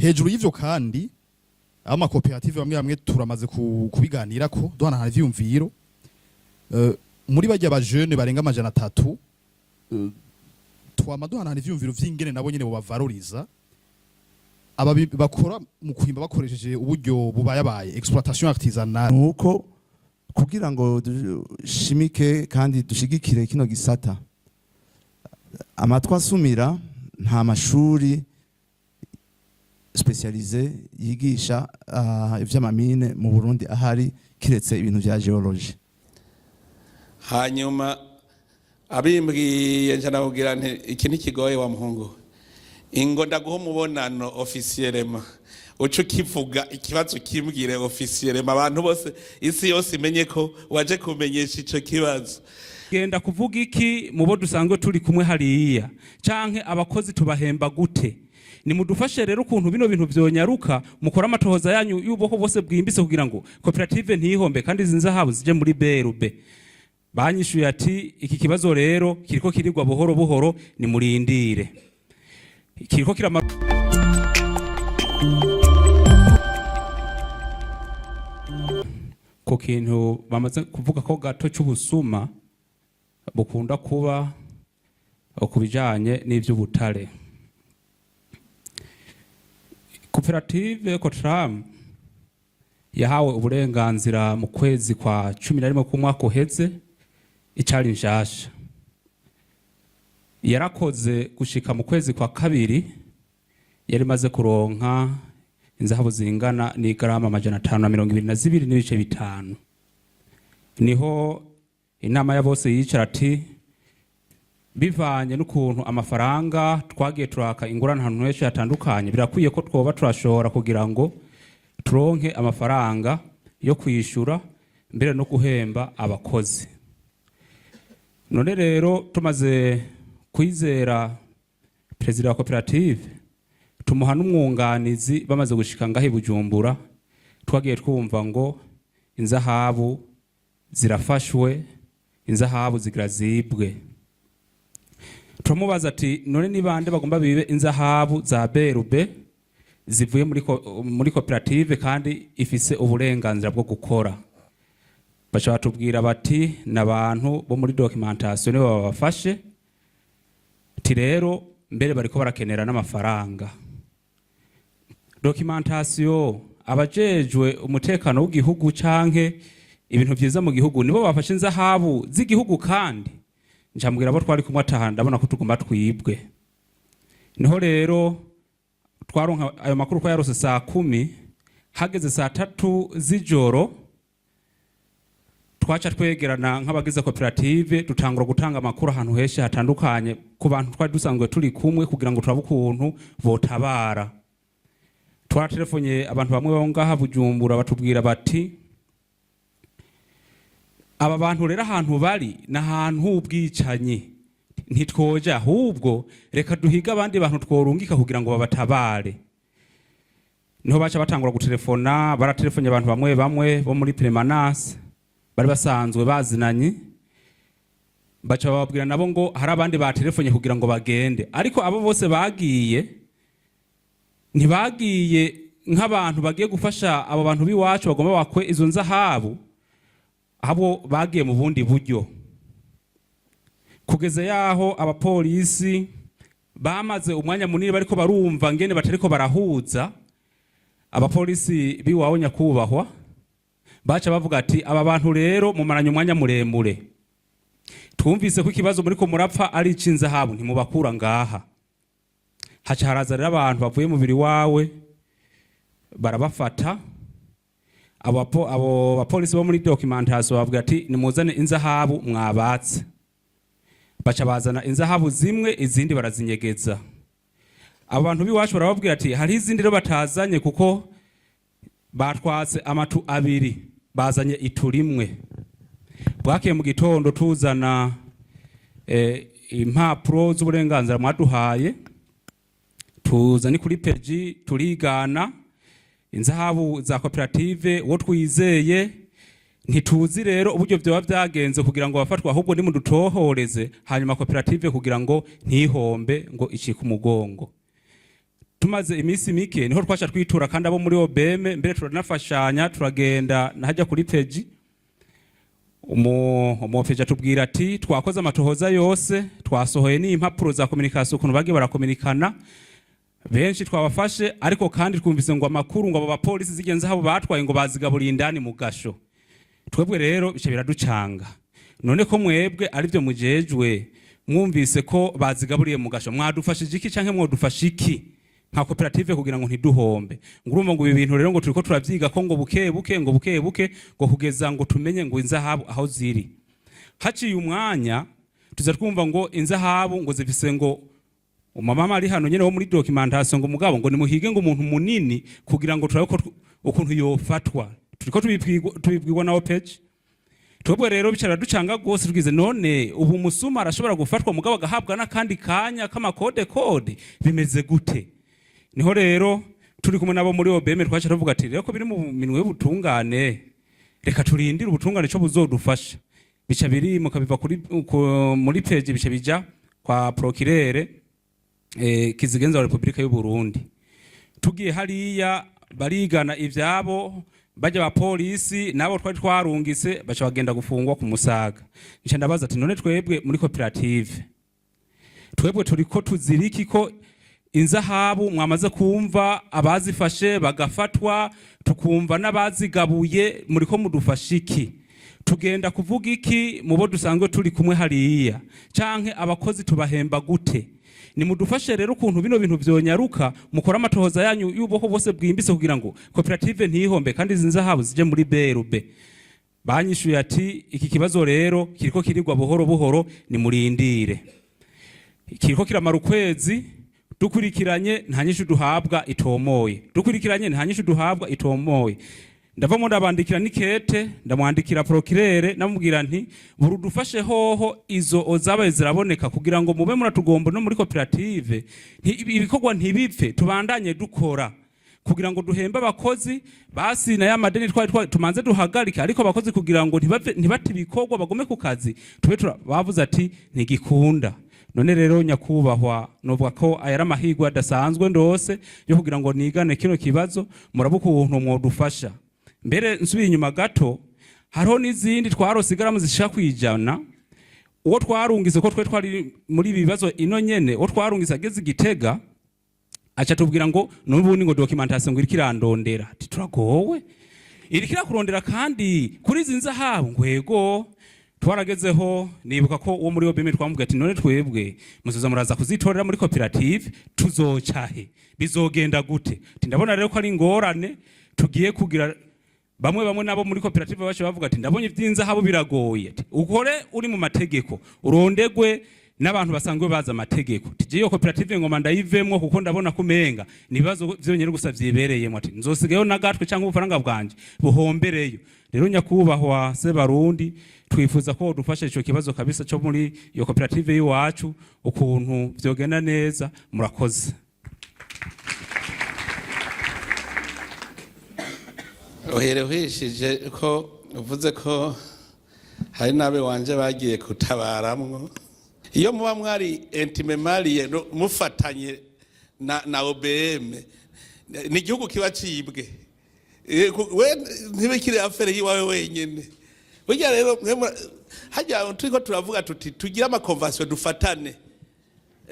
Hejuru y'ivyo kandi, amakoperative bamwe bamwe turamaze kubiganirako, duhanahana ivyiyumviro. Muri barya ba jeunes barenga 300, twama duhanahana ivyiyumviro vy'ingene nabo nyene bobavaloriza, aba bakora mu kwimba bakoresheje uburyo bubayabaye, exploitation artisanale. Nuko kugira ngo dushimike kandi dushigikire kino gisata, amatwi asumira nta mashuri spécialisé yigisha ivy'ama mines mu Burundi ahari, kiretse ibintu vya géologie. Hanyuma abimbwiye, nca nakubwira nti: "Iki ntikigoye wa muhungu we, ingo ndaguha umubonano officiellement, uce ukivuga ikibazo, ukimbwire officiellement, abantu bose, isi yose imenye ko waje kumenyesha ico kibazo." Genda kuvuga iki mu bo dusanzwe turi kumwe hariya, canke abakozi tubahemba gute? Nimudufashe rero ukuntu bino bintu vyonyaruka, mukora amatohoza yanyu y'ubwoko bwose bwimbitse kugira ngo koperative ntihombe kandi izi nzahabu zije muri BRB. Banyishuye ati: "Iki kibazo rero kiriko kirigwa buhoro buhoro, nimurindire, kiriko kirama." Ku kintu bamaze kuvuga ko gato c'ubusuma bukunda kuba ku bijanye n'ivy'ubutare, koperative Cotram yahawe uburenganzira mu kwezi kwa 11 k'umwaka uheze. Icari nshasha, yarakoze gushika mu kwezi kwa kabiri yari imaze kuronka inzahabu zingana n'igarama 522.5. Niho inama ya bose yicara ati: "Bivanye n'ukuntu amafaranga twagiye turaka ingurane ahantu henshi hatandukanye, birakwiye ko twoba turashora kugira ngo turonke amafaranga yo kwishura mbere no guhemba abakozi." None rero tumaze kwizera perezida wa koperative, tumuha n'umwunganizi, bamaze gushika ngaho i Bujumbura, twagiye twumva ngo inzahabu zirafashwe, inzahabu zigira zibwe. Turamubaza ati: "None ni bande bagomba bibe inzahabu za BRB zivuye muri koperative kandi ifise uburenganzira bwo gukora?" Baca batubwira bati: "N'abantu bo muri documentation nibo babafashe." Ati rero mbere bariko barakenera n'amafaranga. Documentation, abajejwe umutekano w'igihugu canke ibintu vyiza mu gihugu, nibo bafashe inzahabu z'igihugu? Kandi ncambwira abo twari kumwe ataha: "Ndabona ko tugomba twibwe." Niho rero twaronka ayo makuru ko yarose saa 10, hageze saa 3 z'ijoro twaca twegerana nk'abagize koperative, dutangura gutanga amakuru ahantu henshi hatandukanye ku bantu twari dusanzwe turi kumwe kugira ngo turabe ukuntu botabara. Twatelefonye abantu bamwe bo ngaha Bujumbura, batubwira bati: "Aba bantu rero ahantu bari ni ahantu h'ubwicanyi, ntitwoja, ahubwo reka duhige abandi bantu tworungika kugira ngo babatabare." Niho baca batangura gutelefona, baratelefone abantu bamwe bamwe bo muri permanence bari basanzwe bazinanye, baca bababwira nabo ngo hari abandi batelefonye kugira ngo bagende. Ariko abo bose bagiye, ntibagiye nk'abantu bagiye gufasha abo bantu b'iwacu bagomba bakwe izo nzahabu, ahubwo bagiye mu bundi buryo. Kugeza yaho abapolisi bamaze umwanya munini bariko barumva ngene batariko barahuza, abapolisi biwawe nyakubahwa baca bavuga ati: "Aba bantu rero mumaranye umwanya muremure, twumvise ko ikibazo muriko murapfa ari ic'inzahabu, ntimubakura ngaha." Haca haraza rero abantu bavuye mubiri wawe barabafata. Abo bapolisi bo muri documentation bavuga ati: "Nimuzane inzahabu mwabatse." Baca bazana inzahabu zimwe, izindi barazinyegeza. Abo bantu b'iwacu barababwira ati: "Hariho izindi rero batazanye, kuko batwatse amatu abiri, bazanye itu rimwe." Bwakeye mu gitondo tuzana impapuro z'uburenganzira mwaduhaye, tuza ni kuri peji, turigana inzahabu za koperative uwo twizeye. Ntituzi rero uburyo vyoba vyagenze kugira ngo bafatwe, ahubwo nimudutohoreze, hanyuma koperative kugira ngo ntihombe ngo icike umugongo. Tumaze iminsi mike niho twasha twitura kandi abo muri OBM, mbere turanafashanya, turagenda nahajya kuri PJ. Umu OPJ atubwira ati: "Twakoze amatohoza yose, twasohoye n'impapuro za communication, ukuntu bagiye barakominikana, benshi twabafashe, ariko kandi twumvise ngo amakuru ngo abo bapolisi zigenze habo batwaye ngo bazigaburiye indani mu gasho." Twebwe rero bica biraducanga. None ko mwebwe aribyo mujejwe, mwumvise ko bazigaburiye mu gasho, mwadufashije iki canke mwodufasha iki nka koperative kugira ngo ntiduhombe? Ngo urumva ngo ibi bintu rero ngo turiko turavyiga ko ngo buke buke, ngo buke buke, ngo kugeza ngo tumenye ngo inzahabu aho ziri. Haciye umwanya tuza twumva ngo inzahabu ngo zifise ngo umamama ari hano nyene wo muri documentation, ngo mugabo ngo nimuhige ngo umuntu munini kugira ngo turabe ko ukuntu yofatwa. Turiko tubibwirwa na OPJ. Twebwe rero bicara ducanga gose. Tugize none ubu musuma arashobora gufatwa mugabo agahabwa n'akandi kanya k'amakode kode, bimeze gute? Niho rero turi kumwe nabo muri OBM twaca tuvuga ati: "Rero ko biri mu minwe y'ubutungane, reka turindire ubutungane ico buzodufasha." Bica birimuka biva muri PJ, bica bija kwa procureur kizigenza wa Republika y'u Burundi. Tugiye hariya barigana ivyabo, bajya abapolisi nabo twari twarungitse baca bagenda gufungwa ku Musaga. Nca ndabaza ati: "None twebwe muri koperative, twebwe turiko tuziriki ko inzahabu mwamaze kumva abazifashe bagafatwa, tukumva n'abazigabuye, muriko mudufasha iki? Tugenda kuvuga iki mu bo dusanzwe turi kumwe hariya? Canke abakozi tubahemba gute? Nimudufashe rero ukuntu bino bintu vyonyaruka, mukora amatohoza yanyu y'ubwoko bwose bwimbitse kugira ngo koperative ntihombe kandi izi nzahabu zije muri BRB." Banyishuye ati: "Iki kibazo rero kiriko kirigwa buhoro buhoro, nimurindire." Kiriko kiramara ukwezi dukurikiranye, nta nyishu duhabwa itomoye. Dukurikiranye, nta nyishu duhabwa itomoye. Ndavamo ndabandikira n'ikete, ndamwandikira procureur, namubwira nti: "Burudufashe hoho izo zabaye ziraboneka kugira ngo mube muratugomba no muri koperative, ibikorwa ntibipfe, tubandanye dukora kugira ngo duhembe abakozi, basi na ya madeni twari tumanze duhagarike, ariko abakozi kugira ngo ntibave, ntibate ibikorwa, bagume ku kazi tube tura." Bavuze ati: "Ntigikunda." None rero nyakubahwa, novuga ko aya ari amahirwe adasanzwe ndose yo kugira ngo nigane kino kibazo, murabe ukuntu mwodufasha. Mbere nsubiye inyuma gato, hariho n'izindi twarose igaramu zishika kwijana. Uwo twarungise, ko twe twari muri ibi bibazo ino nyene, uwo twarungise ageze i Gitega aca tubwira ngo n'ubundi ngo documentation ngo iriko irandondera. Ati: "Turagowe, iriko irakurondera kandi kuri izi nzahabu?" Ngo yego. Twaragezeho, nibuka ko uwo muri OBM twamubwiye ati: "None twebwe muzoza muraza kuzitorera muri koperative, tuzocahe? Bizogenda gute?" Ati: "Ndabona rero ko ari ingorane tugiye kugira." Bamwe bamwe nabo muri koperative bacu bavuga ati: "Ndabonye ivy'inzahabu biragoye." Ati: "Ukore uri mu mategeko, urondegwe n'abantu basanzwe bazi amategeko." Ati: "Iyo koperative ngoma ndayivemwo kuko ndabona kumenga ni ibibazo vyonyene gusa vyibereyemo." Ati: "Nzosigayo n'agatwe cyangwa ubufaranga bwanje buhombereyo." Rero nyakubahwa Sebarundi, twifuza ko dufasha ico kibazo kabisa cyo muri iyo koperative y'iwacu, ukuntu vyogenda neza. Murakoze. Uhere uhishije ko uvuze ko hari n'abe wanje bagiye kutabaramwo. Iyo muba mwari intimement lié, mufatanye na OBM, ni igihugu kiba cibwe. We ntibikiri affaire yiwawe wenyene. Burya rero mwe hajya turiko turavuga tuti tugire ama convention, dufatane,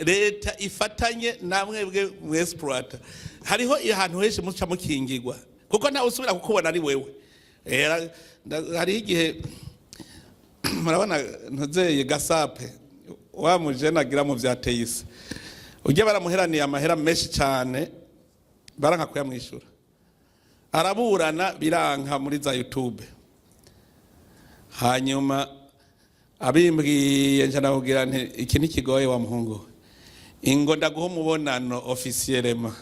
leta ifatanye namwebwe mwexploita. Hariho ahantu henshi muca mukingirwa kuko ntawe usubira kukubona ari wewe. Hariho igihe murabona ntuzeye gasape wa mujene agira mu vya teyise, ujya baramuheraniye amahera menshi cyane, baranka kuyamwishyura, araburana biranka muri za YouTube. Hanyuma abimbwiye nca ndamubwira nti: "Iki ntikigoye wa muhungu we, ingo ndaguha umubonano officiellement,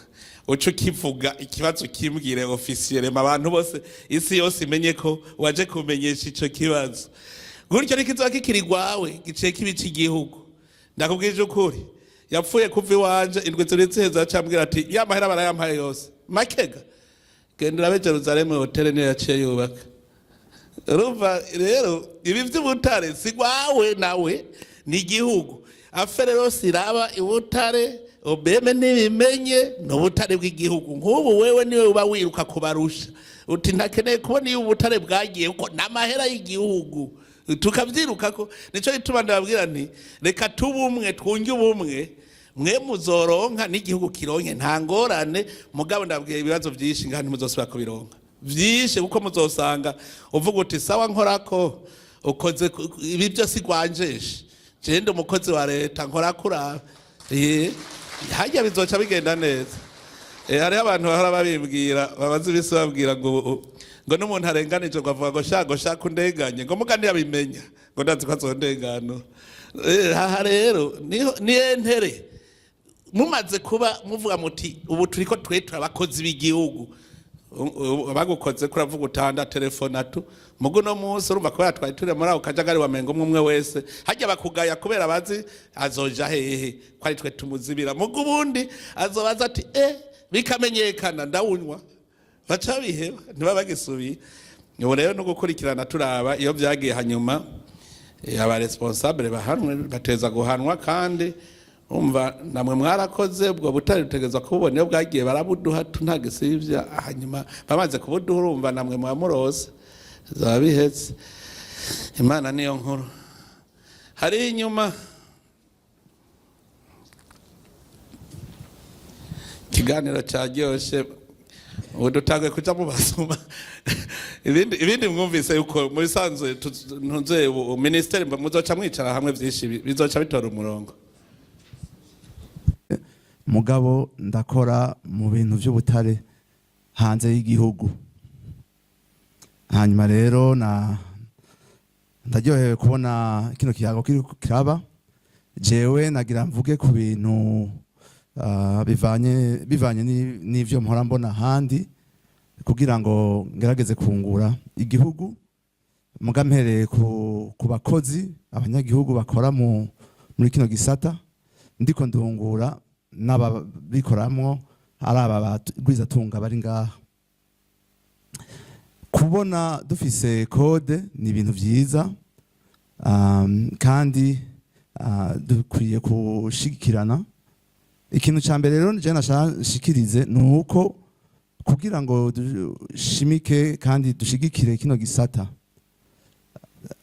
uce ukivuga ikibazo, ukimbwire officiellement, abantu bose, isi yose imenye ko waje kumenyesha ico kibazo." Gutyo ntikizoba kikiri gwawe, giciye kiba ic'igihugu. Ndakubwije ukuri, yapfuye kuva iwanje indwi zibiri ziheze, acambwira ati: "Ya mahera barayampaye yose makega, genda urabe Jerusalem Hotel niyo yaciye yubaka." Urumva rero ibi by'ubutare si gwawe nawe, ni igihugu. Affaire yose iraba ibutare. OBM ntibimenye ni ubutare bw'igihugu. Nk'ubu wewe niwe uba wiruka kubarusha, uti ntakeneye kubona iyo ubutare bwagiye, kuko n'amahera y'igihugu, tukavyirukako. Nico gituma ndababwira nti reka tube umwe, twunge ubumwe, mwe muzoronka n'igihugu kironke, nta ngorane. Mugabo ndababwira, ibibazo vyinshi ngaha ntimuzosubira kubironka vyinshi, kuko muzosanga uvuga uti sawa, nkorako ukoze ibi byose igwanjeshe, jewe ndi umukozi wa leta, nkorako uraba. Harya bizoca bigenda neza. Hariho abantu bahora babimbwira, babaza ibisi, babwira ngo n'umuntu arenganije, ngo avuga ngo shaka, ngo shaka undenganye, ngo muga ntiyabimenya, ngo ndazi ko azondenganura. Aha rero niho ni entere mumaze kuba muvuga muti ubu turiko twe turabakozi b'igihugu. Bagukoze kuravuga utanda telefone atu mugu no munsi urumva kubera twari turi muri ako kajagari, wamenga umwe umwe wese hajya bakugaya kubera bazi azoja hehe ko ari twe tumuzibira. Mugu ubundi azobaza ati bikamenyekana ndawunywa, baca biheba, ntiba bagisubiye. Ubu rero no gukurikirana turaba iyo byagiye, hanyuma aba responsable bahanwe, bateza guhanwa. Kandi umva, namwe mwarakoze, ubwo butare butegezwa kububona iyo bwagiye, barabuduha nta gisivya. Hanyuma bamaze kubuduha, urumva namwe mwamurose zaba bihetse. Imana niyo nkuru. Hari inyuma ikiganiro cyaryoshe, ubu dutanguye kuja mu basuma. Ibindi mwumvise yuko mu bisanzwe ntuze ubu minisiteri muzoca mwicara hamwe, vyinshi bizoca bitora umurongo. Mugabo ndakora mu bintu by'ubutare hanze y'igihugu. Hanyuma rero na ndaryohewe kubona kino kiyago kiriko kiraba. Jewe nagira mvuge ku bintu bivanye n'ivyo mpora mbona ahandi, kugira ngo ngerageze kungura igihugu. Muga mpereye ku bakozi, abanyagihugu bakora muri kino gisata, ndiko ndungura n'ababikoramwo, ari aba bagwizatunga bari ngaha. Kubona dufise code ni ibintu vyiza, kandi dukwiye gushigikirana. Ikintu ca mbere rero je nashaka nshikirize ni uko kugira ngo dushimike kandi dushigikire kino gisata,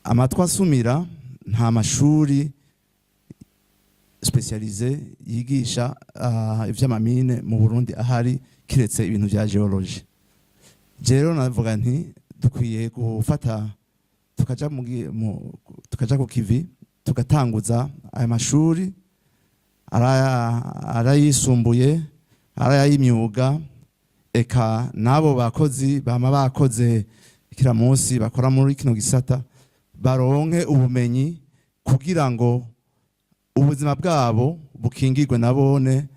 amatwi asumira nta mashuri spécialisé yigisha ivy'ama mines mu Burundi ahari, kiretse ibintu vya géologie. Je rero navuga nti dukwiye gufata tukaja ku kivi, tugatanguza aya mashuri, arayisumbuye, arayimyuga, eka n'abo bakozi bama bakoze kira munsi bakora muri kino gisata baronke ubumenyi, kugira ngo ubuzima bwabo bukingirwe, nabone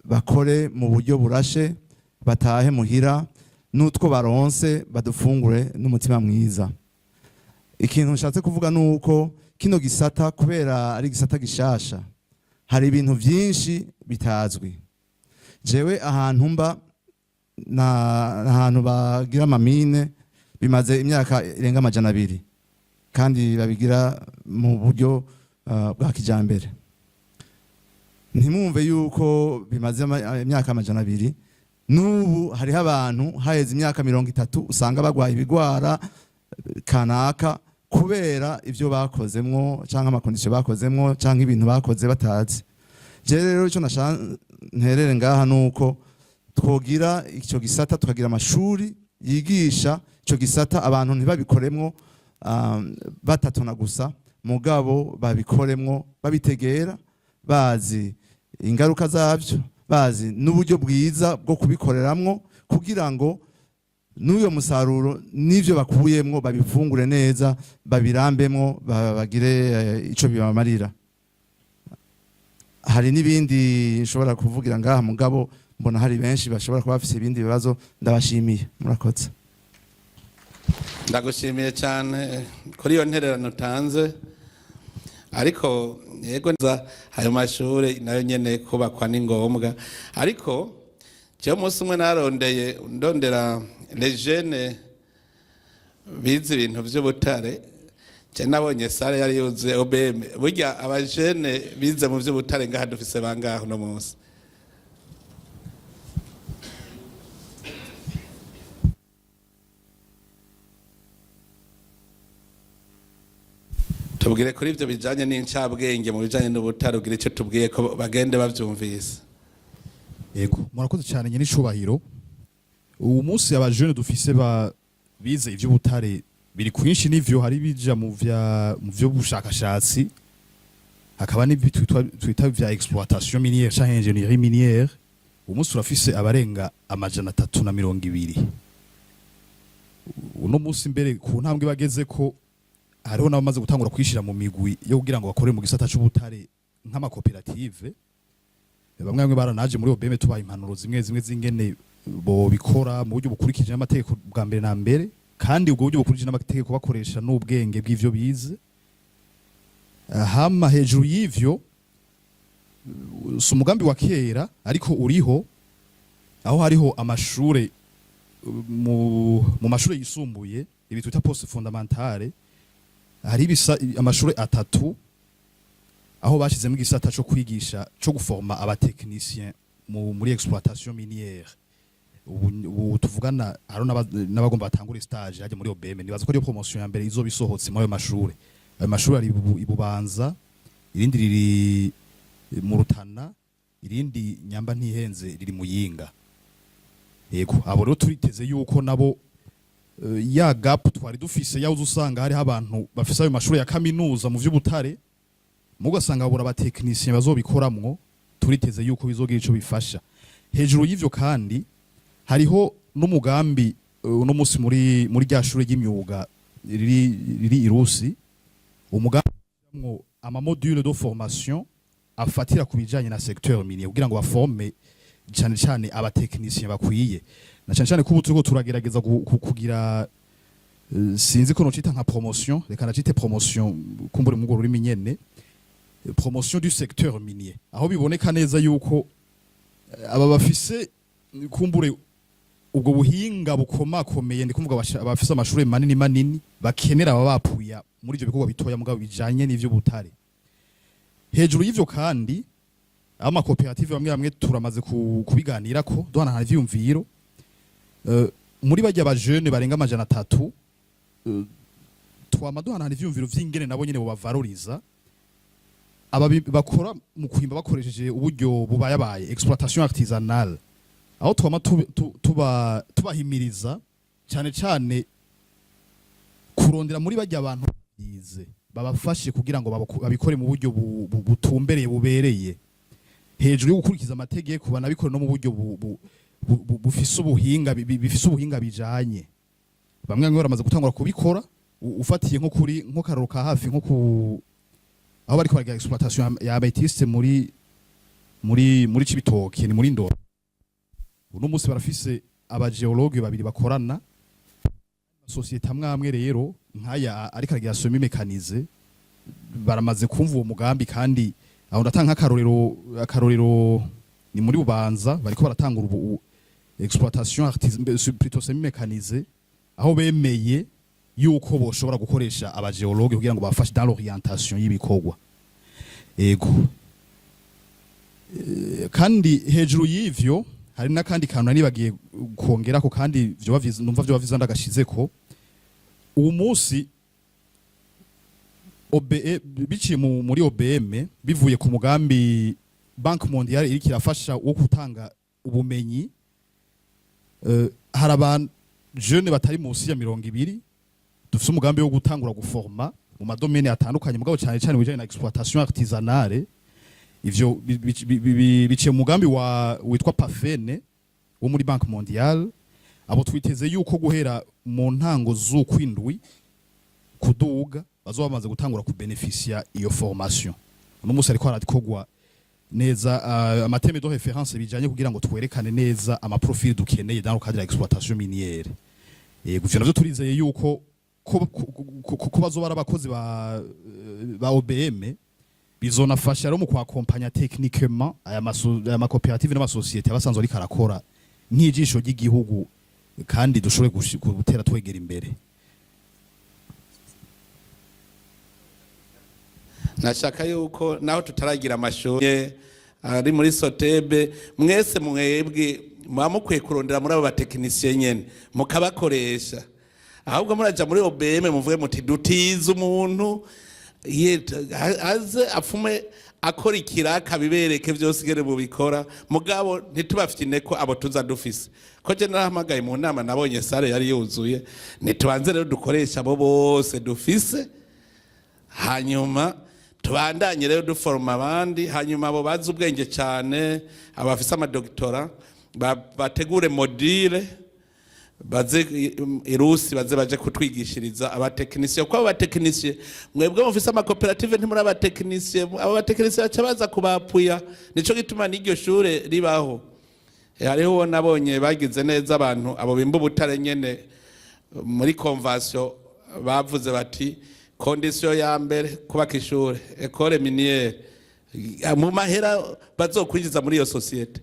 bakore mu buryo burashe, batahe muhira n'utwo baronse badufungure n'umutima mwiza. Ikintu nshatse kuvuga ni uko kino gisata, kubera ari igisata gishasha, hari ibintu byinshi bitazwi. Jewe ahantu mba na ahantu bagira ama mines bimaze imyaka irenga 200, kandi babigira mu buryo bwa kijambere. Ntimwumve yuko bimaze imyaka 200, n'ubu hariho abantu haheze imyaka 30 usanga bagwaye ibigwara kanaka kubera ibyo bakozemwo, canke ama conditions bakozemwo, canke ibintu bakoze batazi. Je rero icyo nashaka nterere ngaha nuko twogira icyo gisata, tukagira amashuri yigisha icyo gisata, abantu ntibabikoremwo batatona gusa, mugabo babikoremwo babitegera, bazi ingaruka zabyo, bazi n'uburyo bwiza bwo kubikoreramwo, kugira ngo n'uyo musaruro n'ivyo bakuyemwo babifungure neza, babirambemwo, bagire ico bibamarira. Hari n'ibindi nshobora kuvugira ngaha, mugabo mbona hari benshi bashobora kuba bafise ibindi bibazo. Ndabashimiye, murakoze. Ndagushimiye cyane kuri iyo ntererano utanze. Ariko yego nza ayo mashuri nayo nyene kubakwa ni ngombwa. Ariko jewe umunsi umwe narondeye, ndondera les jeunes bize ibintu vy'ubutare. Je nabonye salle yari yuzuye. OBM, burya abajene bize mu vy'ubutare ngaha dufise bangaho uno munsi? Tubwire kuri ivyo bijanye n'incabwenge mu bijanye n'ubutare, ubwire icyo tubwiye ko bagende bavyumvise. Yego, murakoze cyane, nyine icubahiro. Ubu munsi abajene dufise ba bize ivy'ubutare biri kwinshi, n'ivyo hari bija mu vyo bushakashatsi, hakaba n'ibyo twita vya exploitation minière canke ingénierie minière. Ubu munsi turafise abarenga 320. Uno munsi mbere ku ntambwe bageze ko hariho n'abamaze gutangura kwishira mu migwi yo kugira ngo bakore mu gisata c'ubutare nk'amakoperative. Bamwe bamwe baranaje muri OBM, tubaha impanuro zimwe zimwe z'ingene bo bikora mu buryo bukurikije n'amategeko bwa mbere na mbere, kandi ubwo buryo bukurikije n'amategeko bakoresha n'ubwenge bw'ivyo bize. Hama hejuru y'ivyo, si umugambi wa kera ariko uriho, aho hariho amashure mu mashure yisumbuye, ibi twita post fondamentale, hari amashure atatu aho bashizemo igisata co kwigisha, co guforma abatechnicien muri exploitation minière. Ubu tuvugana hariho n'abagomba batangura stage hajya muri OBM. Nibaza ko ariyo promotion ya mbere izoba isohotse muri ayo mashure. Ayo mashure ari i Bubanza, irindi riri mu Rutana, irindi nyamba ntihenze riri Muyinga. Yego, abo rero turiteze yuko nabo ya gap twari dufise yaho usanga hariho abantu bafise ayo mashuri ya kaminuza mu vy'ubutare, mugasanga babura abatechnicien bazobikoramwo, turiteze yuko bizogira ico bifasha. Hejuru y'ivyo kandi hariho n'umugambi uno munsi muri rya shure ry'imyuga riri Irusi, umugambi mwo ama module de formation afatira ku bijanye na secteur minier kugira ngo baforme cyane cyane abatechnicien bakwiye, na cyane cyane ko ubu turiko turagerageza kugira sinzi ko nocita nka promotion, reka nacite promotion kumbure mu rurimi nyene, promotion du secteur minier, aho biboneka neza yuko aba bafise kumbure ubwo buhinga bukomakomeye, ndi kuvuga abafise amashuri manini manini, bakenera aba bapuya muri ivyo bikorwa bitoya mugabo bijanye n'ivy'ubutare. Hejuru y'ivyo kandi, amakoperative bamwe bamwe turamaze kubiganirako, duhanahana ivyiyumviro. Muri barya bajene barenga 300, twama duhanahana ivyiyumviro vy'ingene nabo nyene bobavaloriza, aba bakora mu kwimba bakoresheje uburyo bubayabaye, exploitation artisanale, aho twama tubahimiriza cyane cyane kurondera muri barya abantu bize babafashe kugira ngo babikore mu buryo butumbereye, bubereye, hejuru yo gukurikiza amategeko banabikore no mu buryo bufise ubuhinga, bifise ubuhinga bijanye. Bamwe bamwe baramaze gutangura kubikora, ufatiye nko kuri nko karoro ka hafi, nko ku aho bariko baragira exploitation ya améthyste muri Cibitoke, ni muri Ndora. Uno munsi barafise abagéologue babiri bakorana. Société amwe amwe rero nkaya ariko aragira semi mécanisé baramaze kumva uwo mugambi. Kandi aho ndatanga akarorero ni muri Bubanza, bariko baratangura ubu exploitation plutôt semi mécanisé, aho bemeye yuko boshobora gukoresha abagéologue kugira ngo bafashe dans l'orientation y'ibikorwa. Ego. Kandi hejuru y'ivyo hari n'akandi kantu nari nibagiye kongerako, kandi vyoba vyiza, numva vyoba vyiza ndagashizeko. Uwu munsi OBE biciye muri OBM, bivuye ku mugambi Banque Mondiale iriko irafasha wo gutanga ubumenyi, hari abantu jeune batari munsi ya 20 dufise umugambi wo gutangura guforma mu madomaine atandukanye, mugabo cyane cyane bijanye na exploitation artisanale. Ivyo biciye mu mugambi wa witwa PAFENE wo muri Banque Mondiale. Abo twiteze yuko guhera mu ntango z'ukwindwi kuduga bazoba bamaze gutangura kubenefisia iyo formation. Uno munsi ariko harakorwa neza amathème de référence bijanye kugira ngo twerekane neza amaprofil dukeneye dans le cadre de l'exploitation minière. Yego, ivyo navyo turizeye yuko ko bazoba ari abakozi ba OBM, bizonafasha rero mu kwakompanya techniquement aya makoperative n'amasosiyete abasanzwe ariko arakora nk'ijisho ry'igihugu, kandi dushobore gutera twegera imbere. Nashaka yuko naho tutaragira amashuri ari muri SOTEBE, mwese mwebwe muba mukwiye kurondera muri abo batechnicien nyene mukabakoresha. Ahubwo muraja muri OBM muvuge muti dutize umuntu. Aze apfume akora ikiraka, bibereke vyose ingene mubikora. Mugabo ntitubafitine ko abo tuza dufise, ko je narahamagaye mu nama, nabonye salle yari yuzuye. Ntitubanze rero dukoresha abo bose dufise, hanyuma tubandanye rero duforoma abandi. Hanyuma abo bazi ubwenge cyane, abafise ama doctorats, bategure module, baze irusi, baze baje kutwigishiriza abatekinisiye, kuko abo batekinisiye, mwebwe mufise amakoperative ntimuri abatekinisiye, abo batekinisiye baca baza kubapuya. Nico gituma n'iryo shure ribaho. Hariho uwo nabonye bagize neza, abantu abo bimba ubutare nyene, muri convention bavuze bati: "Condition ya mbere, kubaka ishure école minière." Mu mahera bazokwinjiza muri iyo société,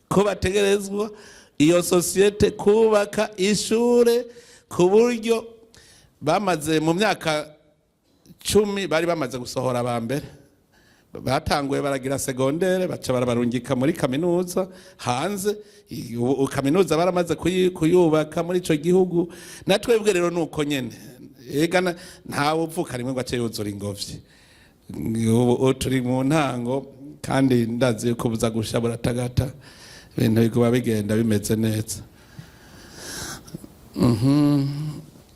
ko bategerezwa iyo société kubaka ishure, ku buryo bamaze mu myaka 10 bari bamaze gusohora aba mbere. Batanguye baragira secondaire, baca barabarungika muri kaminuza hanze. Ubu kaminuza baramaze kuyubaka muri ico gihugu. Na twebwe rero nuko nyene. Ega ntawe uvuka rimwe ngo ace yuzura ingobyi. Ubu turi mu ntango, kandi ndazi yuko buza gusha buratagata, ibintu biguma bigenda bimeze neza.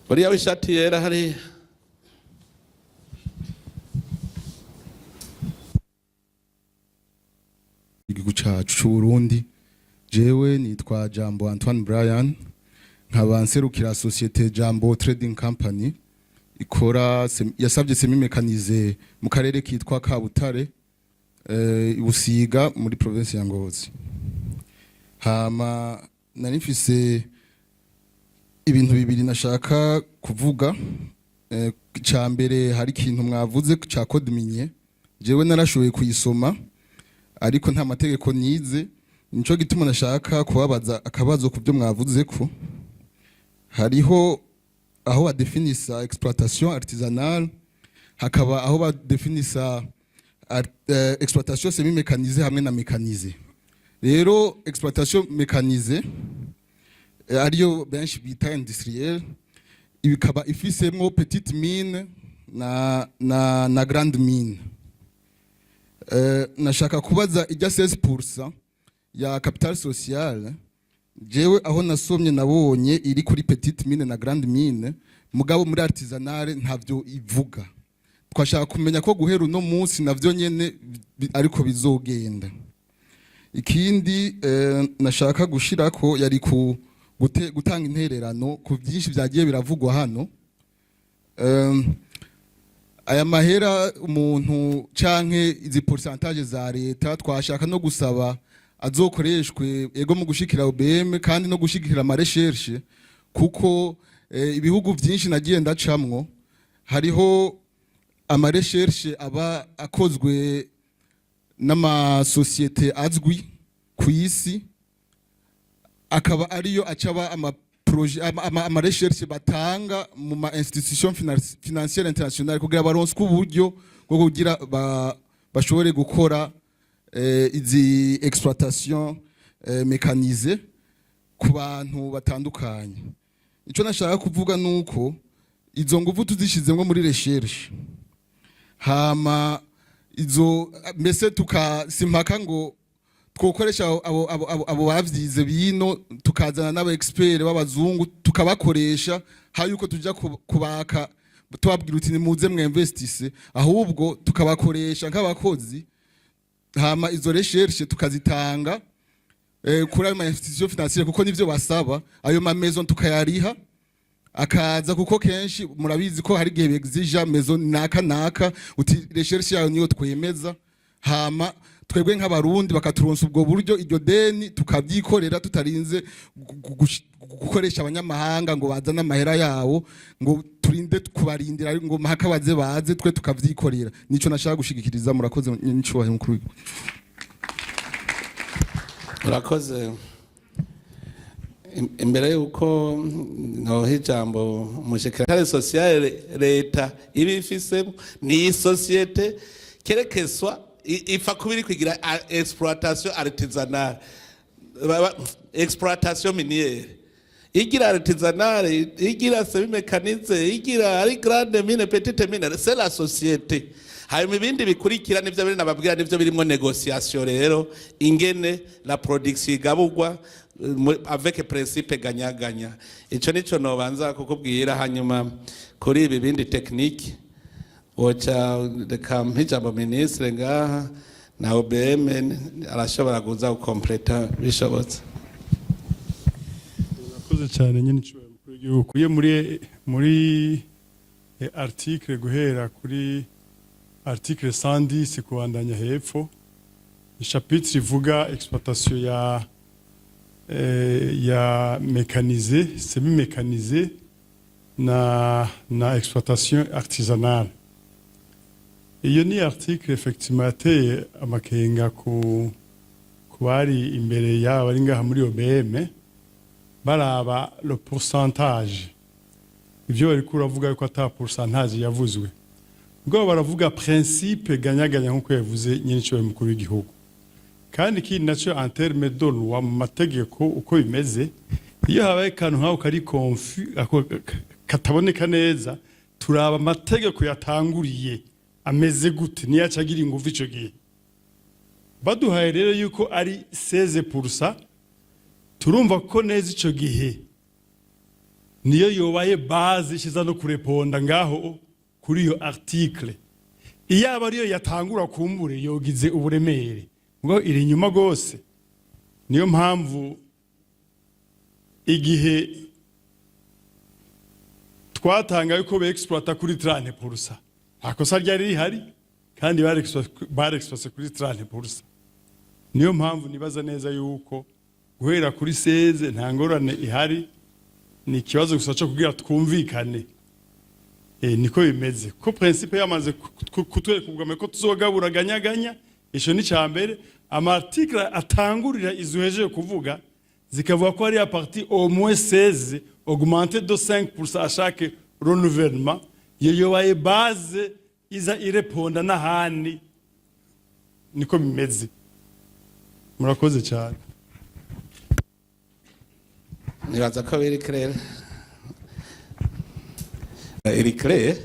Uriya w'ishati yera hariya. Igihugu cacu c'u Burundi. Jewe nitwa Jambo Antoine Bryan, nkaba nserukira société Jambo Trading Company ikora yasabye semi-mécanisé mu karere kitwa Kabutare, Busiga, muri province ya Ngozi. Hama nari mfise ibintu bibiri nashaka kuvuga. Ca mbere, hari ikintu mwavuze ca code minier. Jewe narashoboye kuyisoma, ariko nta mategeko nize. Nico gituma nashaka kubabaza akabazo ku byo mwavuze, ko hariho aho badefinisa exploitation artisanale, hakaba aho badefinisa exploitation semi mécanisée hamwe na mécanisée. Rero exploitation mécanisée, ariyo benshi bita industrielle, ikaba ifisemwo petite mine na grande mine. Nashaka kubaza ijya 16% ya capital social. Jewe aho nasomye nabonye iri kuri petite mine na grande mine, mugabo muri artisanale ntavyo ivuga. Twashaka kumenya ko guhera uno munsi navyo nyene ariko bizogenda. Ikindi nashaka gushirako yari ku gutanga intererano ku byinshi byagiye biravugwa hano. Aya mahera umuntu canke izi pourcentage za leta, twashaka no gusaba azokoreshwe ego mu gushikira OBM kandi no gushigikira ama recherche, kuko ibihugu byinshi nagiye ndacamwo hariho ama recherche aba akozwe n'amasosiyete azwi ku isi, akaba ariyo acaba ama projet, ama recherche batanga mu ma institution financière internationale kugira baronswe uburyo bwo kugira bashobore gukora izi exploitation mécanisée ku bantu batandukanye. Ico nashaka kuvuga nuko izo nguvu tuzishizemwo muri recherche, hama izo mbese tukasimpaka ngo twokoresha abo bavyize bino, tukazana n'aba expert b'abazungu tukabakoresha, hayuko tuja kubaka tubabwira uti: "Nimuze mwinvestisse", ahubwo tukabakoresha nk'abakozi, hama izo recherche tukazitanga kuri ayo ma institution financière, kuko nivyo basaba. Ayo ma maison tukayariha akaza, kuko kenshi murabizi ko hari igihe begizija maison naka naka uti: "Recherche yayo niyo twemeza", hama twebwe nk'abarundi bakaturonsa ubwo buryo, iryo deni tukabyikorera tutarinze gukoresha abanyamahanga ngo bazane amahera yabo, ngo turinde kubarindira ngo mpaka baze baze, twe tukavyikorera. Nico nashaka gushigikiriza. Murakoze, nyicubahiro mukuru w'igihugu. Urakoze. Imbere y'uko noha ijambo umushikiranganje sociale, leta iba ifisemo ni société kerekeswa ipfa kuba iri kugira exploitation artisanale, exploitation minière. Igira artisanale, igira semi-mécanisée, igira ari grande mine, petite mine, c'est la société. Hanyuma ibindi bikurikira nivyo biri nababwira, nivyo birimwo négociation rero, ingene la production igaburwa avec principe gagnant-gagnant. Ico nico nobanza kukubwira. Hanyuma kuri ibi bindi technique, woca reka mpe ijambo ministre ngaha na OBM, arashobora kuza gukompleta bishobotse. Urakoze cyane nyine, icyubahiro mukuru w'igihugu. Iyo muri article, guhera kuri article 110 kubandanya hepfo, chapitre ivuga exploitation ya mécanisé, semi mécanisé na exploitation artisanale. Iyo ni article effectivement yateye amakenga ku bari imbere yaba bari ngaha muri OBM, baraba le pourcentage. Ibyo bari kuravuga yuko ata pourcentage yavuzwe, ubwo baravuga principe gagnant-gagnant, nkuko yavuze nyine icyo mukuru w'igihugu. Kandi ikindi nacyo, en terme de loi, mu mategeko uko bimeze, iyo habaye akantu nk'ako kari confus, kataboneka neza, turaba amategeko yatanguriye ameze gute, niyo acagira ingufu ico gihe. Baduhaye rero yuko ari 16%, turumva ko neza ico gihe niyo yobaye base ishiza no kureponda ngaho kuri iyo article. Iyo aba ariyo yatangura, kumbure yogize uburemere, ngo iri inyuma gose. Niyo mpamvu igihe twatanga yuko beexploita kuri 30%, nta kosa ryari rihari, kandi barexploité kuri 30%. Niyo mpamvu nibaza neza yuko guhera kuri 16 nta ngorane ihari, ni ikibazo gusa cyo kugira twumvikane. Niko bimeze ko principe yamaze kutwereka ubwame ko tuzogabura gagnant-gagnant. Ico ni cambere. Ama article atangurira izo uhejeje kuvuga zikavuga ko ari à partir au moins 16 augmenté de 5% à chaque renouvellement, iyo yobaye base iza ireponda n'ahandi. Niko bimeze. Murakoze cyane. Nibaza ko biri clair, iri clair.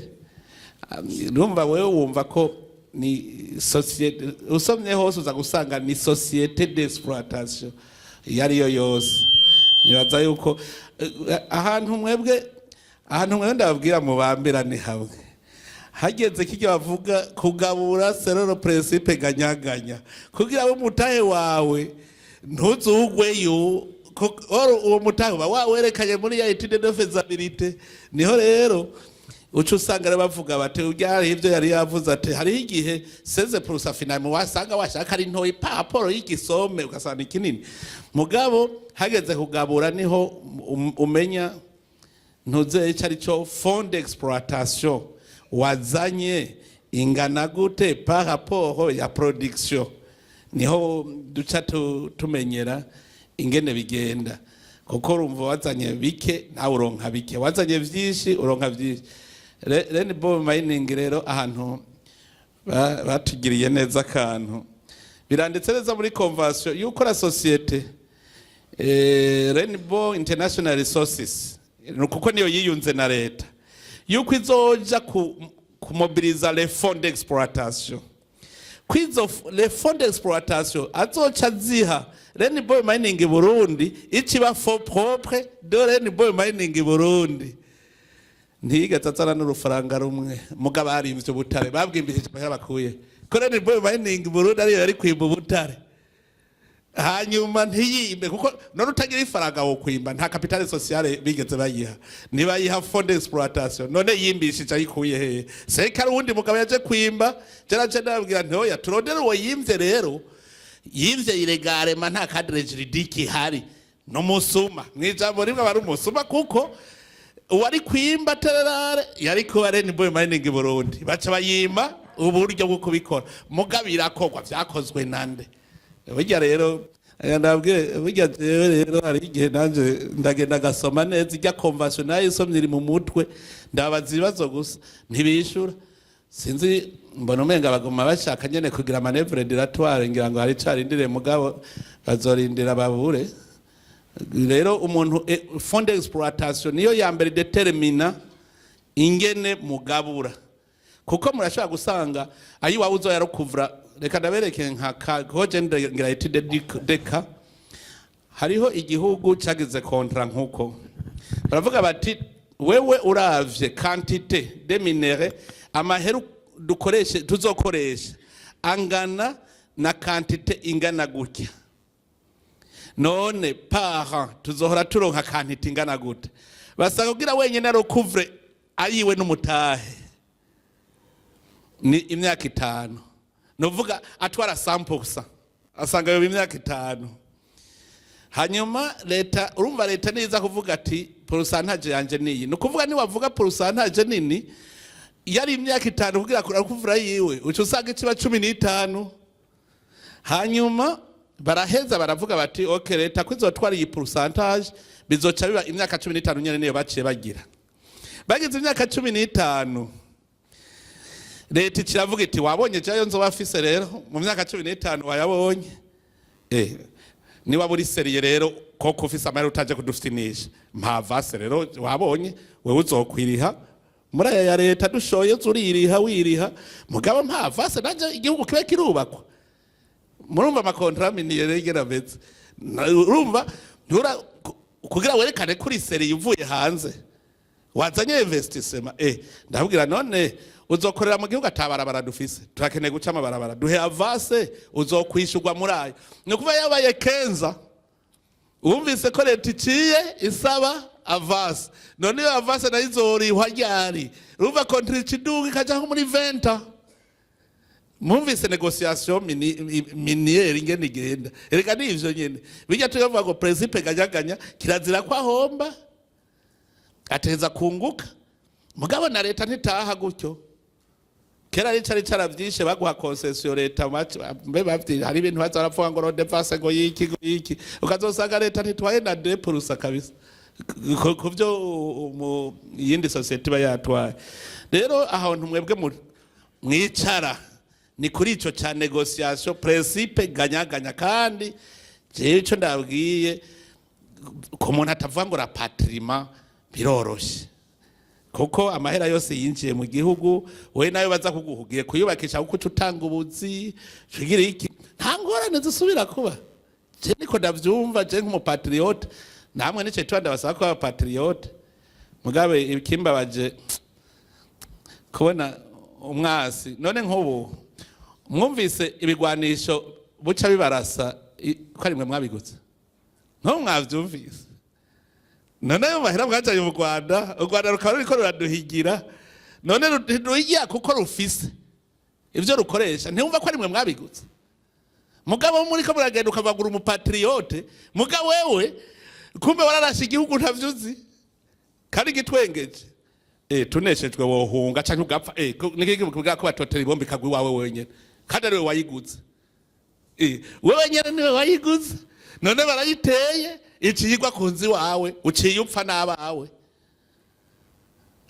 Urumva wewe wumva ko ni société, usomye hose uza gusanga ni société d'exploitation iyo ariyo yose. Nibaza yuko ahantu mwebwe ndababwira mubambira ni hamwe hageze kijya bavuga kugabura selon principe gagnant-gagnant, kugira ngo umutahe wawe ntuzugweyo. Uwo mutahe uba wawerekanye muri ya étude de faisabilité. Niho rero uca usanga rero bavuga bati urya hariho ibyo yari yavuze, ati hariho igihe 16% finalement wasanga washaka ari ntoyi par rapport y'igisome, ugasanga ni kinini. Mugabo hageze kugabura niho umenya ntuze icyo ari cyo fonds d'exploitation wazanye ingana gute par rapport ya production. Niho duca tumenyera ingene bigenda, kuko urumva wazanye bike nawe uronka bike, wazanye vyinshi uronka vyinshi. Rainbow Mining rero, ahantu batugiriye neza, akantu biranditse neza muri convention yuko la société Rainbow International Resources, kuko niyo yiyunze na leta, yuko izoja kumobiliza les fonds d'exploitation, kwizo les fonds d'exploitation azoca ziha Rainbow Mining Burundi, ikiba fonds propre de Rainbow Mining Burundi. Ntiyigeze azana n'urufaranga rumwe, mugabo arimvye ubutare babwimbishije amahera bakuye ko Rainbow Mining Burundi ariyo yari kwimba ubutare. Hanyuma ntiyimbe, kuko none utagira ifaranga wo kwimba, nta capital social bigeze bayiha, ntibayiha fonds d'exploitation. None yimbishije ayikuye hehe? Seka ari uwundi mugabo yaje kwimba. Jaraje ndababwira nti oya, turondere uwo yimvye. Rero yimvye illégalement, nta cadre juridique ihari, n'umusuma. Mw'ijambo rimwe aba ari umusuma, kuko uwari kwimba tererare yari kuba Rainbow Mining Burundi. Baca bayima uburyo bwo kubikora, mugabo irakorwa. Vyakozwe nande burya rero? Aya ndabwire, burya jewe rero hari igihe nanje ndagenda gasoma neza ijya convention, nayo isomye iri mu mutwe, ndabaza ibibazo gusa ntibishura. Sinzi, mbona umenga baguma bashaka nyene kugira manœuvre dilatoire, ngira ngo hari carindire, mugabo bazorindira babure. Rero umuntu fonds d'exploitation niyo ya mbere détermina ingene mugabura, kuko murashobora gusanga ayo iwawe uzoya rukuvura. Reka ndabereke nka koje ngira étude de cas. Hariho igihugu cyagize contrat, nkuko baravuga bati: "Wewe uravye quantité de minerais, amahera dukoreshe, tuzokoresha angana na quantité ingana gutya. None par an tuzohora turonka quantité ingana gute?" Basanga kugira wenyene arocouvre ayiwe n'umutahe ni imyaka 5, nuvuga atwara 100%, asanga yoba imyaka 5. Hanyuma leta, urumva leta niza kuvuga ati: "Pourcentage yanje niyi." Ni ukuvuga niwavuga pourcentage nini, yari imyaka 5 kugira kuvura yiwe, uca usanga ikiba 15. Hanyuma baraheza baravuga bati: "OK, leta ko izotwara iyi pourcentage, bizoca biba imyaka 15 nyene." Niyo baciye bagira, bagize imyaka 15, leta ikiravuga iti: "Wabonye jayo nzoba afise rero mu myaka 15, wayabonye? Niba buri sérieux rero koko, ufise amahera, utaje kudufitinisha mpavase rero, wabonye wewe uzokwiriha muri aya ya leta dushoye, zuririha wiriha, mugabo mpavase nanje igihugu kibe kirubakwa." Murumva ama contrats miniers rero ingene ameze. Urumva kugira werekane kuri sérieux uvuye hanze wazanye investissement, ndabwira: "None uzokorera mu gihugu atabarabara dufise? Turakeneye guca amabarabara, duhe avance, uzokwishurwa muri ayo." Ni ukuvuga yabaye kenza wumvise ko leta iciye isaba avance. None iyo avance nayo izorihwa ryari? Urumva contrat ikiduga ikaja nko muri 20. Mwumvise négociation minière ingene igenda? Erega ni ivyo nyene bijya tuyavuga ngo principe gagnant-gagnant. Kirazira ko ahomba, ateza kunguka, mugabo na leta ntitaha gutyo. Kera rica caravyishe, baguha concession leta, mbe bavyi hari ibintu baza baravuga ngo redevance, ngo yiki, ngo yiki, ukazosanga leta ntitwaye na 2% kabisa ku byo mu yindi société iba yatwaye. Rero ahantu mwebwe mwicara ni kuri ico ca négociation, principe gagnant-gagnant. Kandi jewe ico ndabwiye ku muntu atavuga ngo rapatriement biroroshe, kuko amahera yose yinjiye mu gihugu, we nayo baza kuguhugiye kuyubakisha, kuko uca utanga ubuzi ugira iki, nta ngorane zisubira kuba. Je niko ndavyumva, je nk'umu patriote, namwe nico tuba ndabasaba kuba aba patriotes. Mugabe ikimbabaje kubona umwasi, none nk'ubu mwumvise ibigwanisho buca bibarasa ko ari mwe mwabiguze? Nk'ubu mwavyumvise? None ayo mahera mwajanye mu Rwanda, u Rwanda rukaba ruriko ruraduhigira, none ruhigira kuko rufise ivyo rukoresha, ntiwumva ko ari mwe mwabiguze? Mugabo muriko muragenda ukavagura umu patriote, mugabo wewe kumbe wararashe igihugu ntavyo uzi. Kandi gitwengeje, tuneshejwe wohunga canke ugapfa. Niki kuvuga ko batotera ibombe ikagwa iwawe wenyene, kandi ariwe wayiguze? Wewe nyene niwe wayiguze, none barayiteye iciyigwa ku nzu iwawe, uciye upfa n'abawe.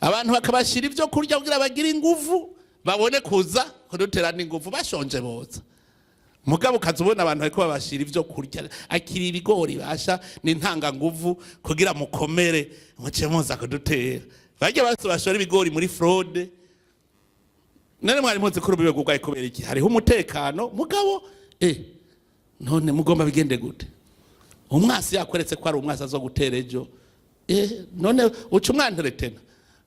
Abantu bakabashyira ibyo kurya kugira bagire inguvu, babone kuza kudutera n'inguvu. Bashonje boza, mugabo ukaza ubona abantu bariko babashira ibyo kurya, akiri ibigori basha ni ntanganguvu kugira mukomere, muce muza kudutera. Bajya bose bashora ibigori muri fraude. None mwari muzi ko urubibe rwugaye kubera iki? Hariho umutekano, mugabo none mugomba bigende gute? Umwasi yakweretse ko ari umwasi azo gutera ejo, none uca umwanteretena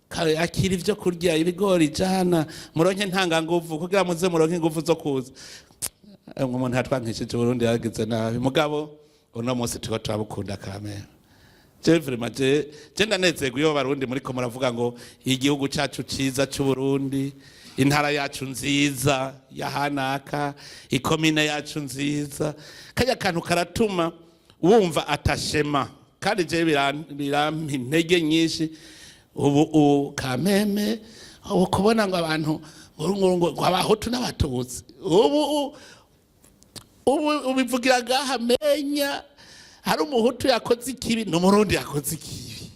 kare, akira ibyo kurya, ibigori jana, muronke ntanganguvu kugira muze muronke inguvu zo kuza. Umuntu yatwankishije Burundi yagize nabi, mugabo uno munsi turiko turabukunda kamere. Je vraiment, je ndanezerwa iyo Barundi muriko muravuga ngo igihugu cacu ciza c'u Burundi, intara yacu nziza ya hanaka, ikomine yacu nziza. Kajya kantu karatuma wumva atashema, kandi je birampa intege nyinshi. Ubu kameme ubu kubona ngo abantu ngo Abahutu n'Abatutsi, ubu ubivugira ngaha, menya hari Umuhutu yakoze ikibi n'Umurundi yakoze ikibi,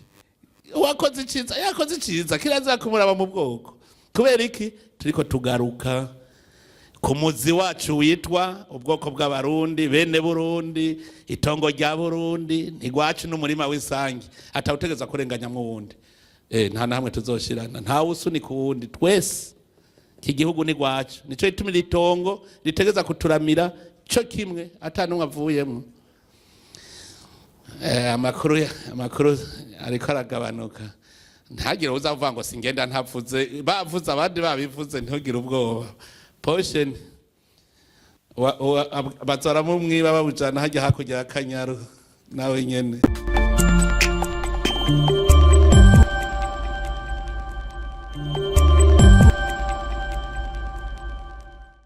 uwakoze iciza yakoze iciza, kirazira kumuraba mu bwoko. Kubera iki? Turiko tugaruka. Ku muzi wacu witwa ubwoko bw'Abarundi, bene Burundi, itongo rya Burundi ntigwacu n'umurima w'isangi, atawutegeza kurenganyamwo uwundi. Nta na hamwe tuzoshirana, ntawe usunika uwundi. Twese iki gihugu ni gwacu. Nico gituma iri tongo ritegeza kuturamira co kimwe, ata n'umwe avuyemwo. Amakuru ariko aragabanuka. Ntagire uzavuga ngo singenda ntavuze, bavuze abandi babivuze. Ntugire ubwoba. Posheni bazaramumwiba, babujana hajya hakurya ya Kanyaru nawe nyene.